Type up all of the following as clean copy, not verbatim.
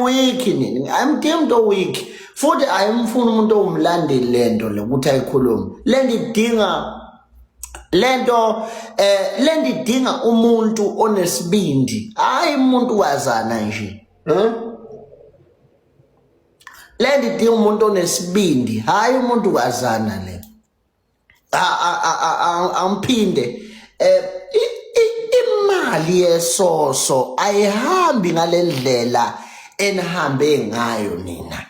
Ni weak nini, ayimdingi umuntu oweak, futhi ayimfuni umuntu owumlandeli lento le ukuthi ayikhulume. Lento idinga lento lento idinga umuntu onesibindi, hayi umuntu wazana nje. Lento idinga umuntu onesibindi, hayi umuntu wazana le. Angiphinde, imali yesoso ayihambi ngalendlela enihambe ngayo nina.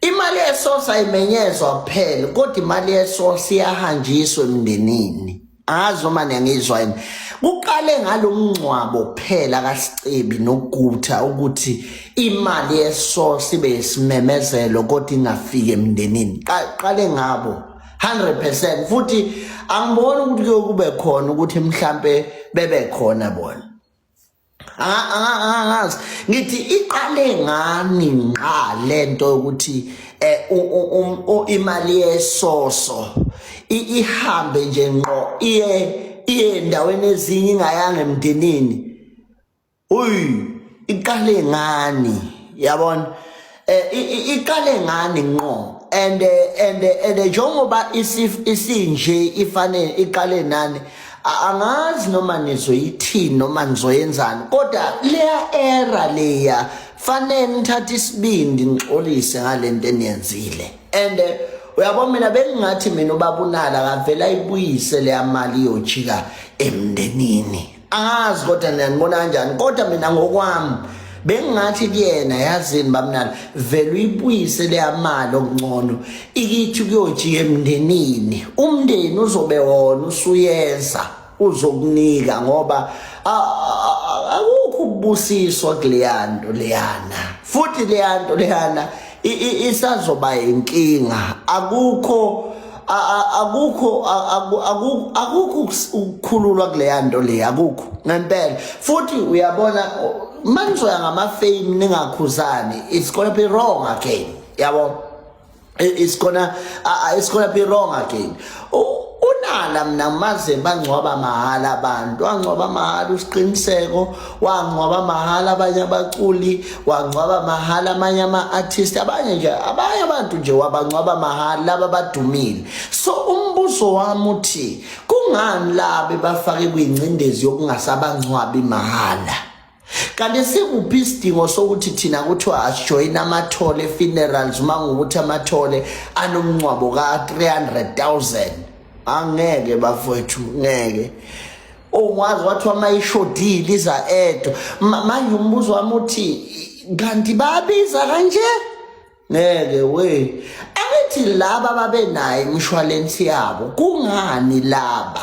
Imali yesoso ayimenyezwa kuphela, kodwa imali yesoso iyahanjiswa emndenini. Angazi noma niyangizwa yini. Kuqale ngalomngcwabo kuphela kaSicebi noGutha ukuthi imali yesoso ibe isimemezelo kodwa ingafiki emndenini. Qale ngabo 100%, futhi angiboni ukuthi kuyokube khona ukuthi mhlambe bebe khona bona. Angazi ngithi iqale ngani ngqa lento yokuthi imali yesoso ihambe nje ngqo iye endaweni ezinye ingayanga emndenini. Uy, iqale ngani, yabona, iqale ngani ngqo, and njengoba isinje ifanele iqale nani. Angazi noma nizoyithini noma nizoyenzani, kodwa leya era leya fanele nithathe isibindi nixolise ngalento eniyenzile. And uyabona, mina bengingathi mina ubaba uNala kavela ayibuyise leya mali iyojika emndenini. Angazi kodwa niyanibona kanjani, kodwa mina ngokwami bengingathi kuyena, yazini bamnala, vele uyibuyise leya mali, okungcono ikithi kuyojika emndenini, umndeni uzobe wona usuyeza uzokunika, ngoba akukho ukubusiswa kuleyanto leyana, futhi leyanto leyana isazoba inkinga. Akukho ukukhululwa kuleya nto leya, akukho ngempela. Futhi uyabona, manizoya ngama-fame ningakhuzani, it's gonna be wrong again, yabo. It's gonna be wrong again. UNala mina maze bangcwaba mahhala abantu, wangcwaba mahhala uSiqiniseko, wangcwaba mahhala abanye abaculi, wangcwaba mahhala amanye ama-artist, abanye nje, abanye abantu nje wabangcwaba mahhala laba badumile. So umbuzo wami uthi kungani labe bafake kwingcindezi yokungasabangcwabi mahhala? Kanti sikuphi isidingo sokuthi thina kuthiwa asijoyine amathole funerals uma ngukuthi amathole anomngcwabo ka-300,000? Angeke bafowethu, ngeke. Ongwazi wathiwa mayishodile iza edwa. Manje umbuzo wami uthi kanti babiza kanje? Ngeke we, angithi laba babenayo imishwalensi yabo, kungani laba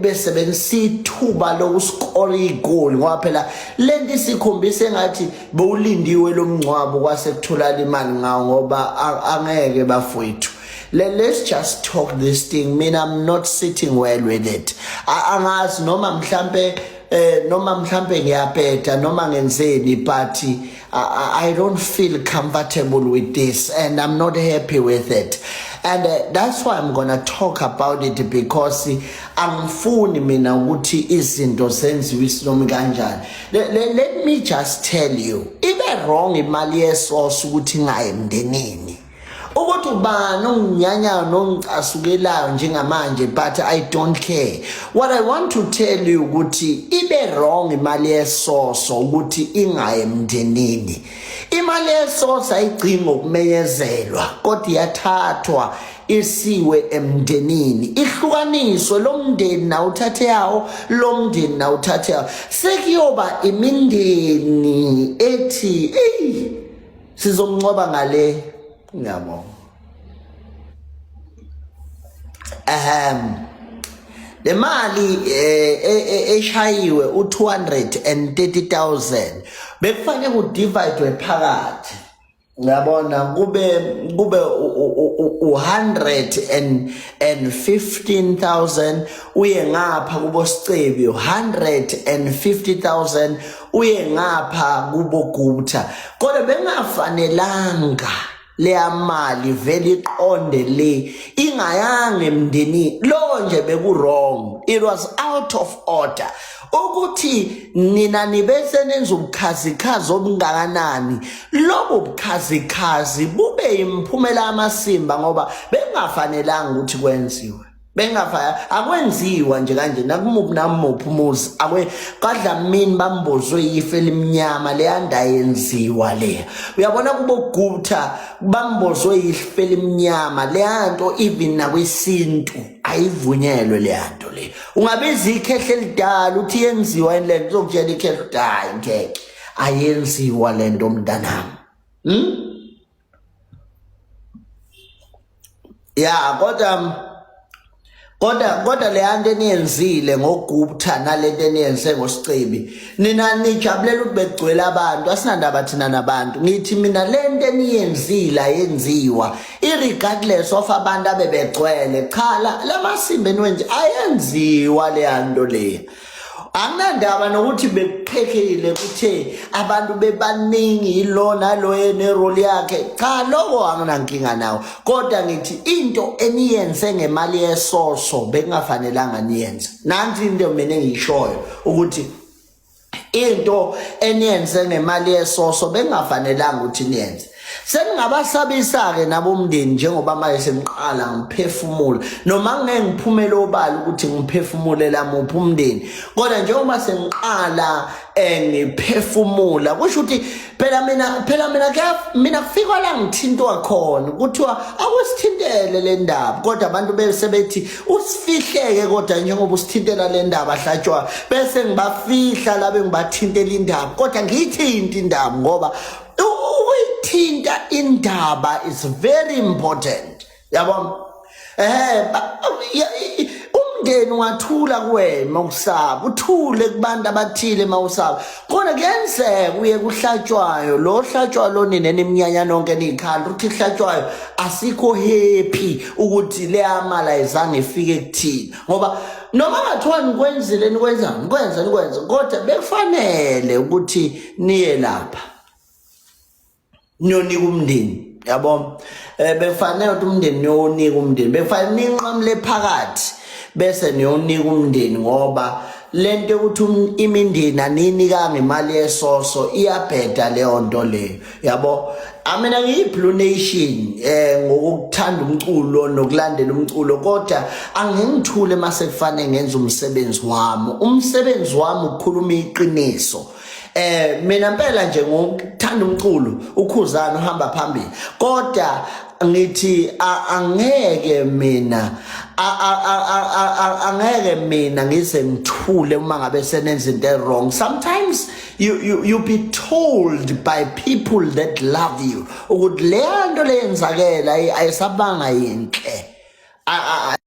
besebenzisa ithuba lokuskora igoli? Ngoba phela lento isikhombisa engathi bewulindiwe lo mngcwabo kwase kutholakala imali ngawo, ngoba angeke bafowethu. Let's just talk this thing. Mina, I'm not sitting well with it. Angazi noma mhlambe noma mhlambe ngiyabheda noma ngenzeni, but I don't feel comfortable with this and I'm not happy with it, and that's why I'm gonna talk about it, because angifuni mina ukuthi izinto zenziwe isinomi kanjani. Let me just tell you, ibe wrong imali yesource ukuthi ingayi emndenini. Ukuthi ubani onginyanyayo nongicasukelayo njengamanje, but I don't care. What I want to tell you ukuthi ibe wrong imali yesoso ukuthi ingayi emndenini. Imali yesoso ayigcini ngokumenyezelwa, kodwa iyathathwa isiwe emndenini, ihlukaniswe, lo mndeni nawo uthathe yawo, lo mndeni nawo uthathe yawo. Sekuyoba imindeni ethi eyi, sizomncwaba ngale. Ngiyabonga. Le mali eshayiwe u-230,000 bekufanele ku-divide phakathi, ngiyabona, kube u-115,000 uye ngapha kubo Sicebi, 150,000 uye ngapha kubo Gupta, kodwa bengafanelanga. Leya mali vele iqonde le, ingayanga emndenini lo nje, beku wrong, it was out of order ukuthi nina nibe senenza ubukhazikhazi obungakanani. Lobo bukhazikhazi bube imphumela yamasimba, ngoba bengafanelanga ukuthi kwenziwe, bengafa akwenziwa nje kanje nakumuphi namuphi umuzi. Akwe kaDlamini bambozwe ife elimnyama, leyanda yenziwa leya. Uyabona, kubo Gupta bambozwe ife elimnyama leyanto, even nakwesintu ayivunyelwe leyanto le. Ungabiza ikhehle elidala uthi yenziwa yini lento, uzokutshela ikhehle ukuthi hayi, ngeke, ayenziwa lento mntanami. Ya, kodwa le nto eniyenzile ngoGupta nalento eniyenze ngoSicebi, nina nijabulela ukuthi begcwele abantu, asinandaba thina nabantu. Ngithi mina lento eniyenzile ayenziwa irregardless of abantu abebegcwele. Cha, lamasimba eniwenze ayenziwa leya nto leya. Anginandaba nokuthi bekuqhekile, kuthe abantu bebaningi, yilo nalo enerole yakhe. Cha, lokho anginankinga nawo, kodwa ngithi into eniyenze ngemali yesoso bekungafanelanga niyenze. Nansi into mina engiyishoyo, ukuthi into eniyenze ngemali yesoso bengafanelanga ukuthi niyenze. Seningabasabisa-ke nabomndeni, njengoba manje sengiqala ngiphefumula, noma ngeke ngiphumele obala ukuthi ngiphefumulela muphi umndeni, kodwa njengoba sengiqala ngiphefumula, kusho ukuthi phela mina mina kufikwa la ngithintwa khona, kuthiwa akusithintele le ndaba, kodwa abantu bese bethi usifihleke, kodwa njengoba usithintela le ndaba hlatshwa, bese ngibafihla labe ngibathintela indaba, kodwa ngiyithinta indaba, ngoba ukuyithinta indaba is very important, yabo. Umndeni ungathula kuwena mawusaba, uthule kubantu abathile mawusaba khona. Kuyenzeka uye kuhlatshwayo lo hlatshwayo lo, nina niminyanya nonke niyikhanda uthi hlatshwayo, asikho happy ukuthi leya mali ayizange ifike kuthina, ngoba noma ngathiwa nikwenzile, nikwenza nikwenza nikwenza, kodwa bekufanele ukuthi niye lapha niyonika umndeni, yabo. Bekufanele ukuthi umndeni niyonika umndeni, bekufanele ninqamule phakathi bese niyonika umndeni, ngoba lento yokuthi imindeni aniyinikanga imali yesoso iyabheda leyo nto leyo, yabo. Mina ngiyi-Blue Nation ngokuthanda umculo nokulandela umculo, kodwa angingithule mase kufanele ngenze umsebenzi wami. Umsebenzi wami ukukhuluma iqiniso. Mina impela nje ngokuthanda umculo uKhuzani uhamba phambili, kodwa ngithi angeke mina angeke mina ngize ngithule uma ngabe senenza into wrong. Sometimes you be told by people that love you ukuthi le nto leyenzakela ayisabanga yinhle.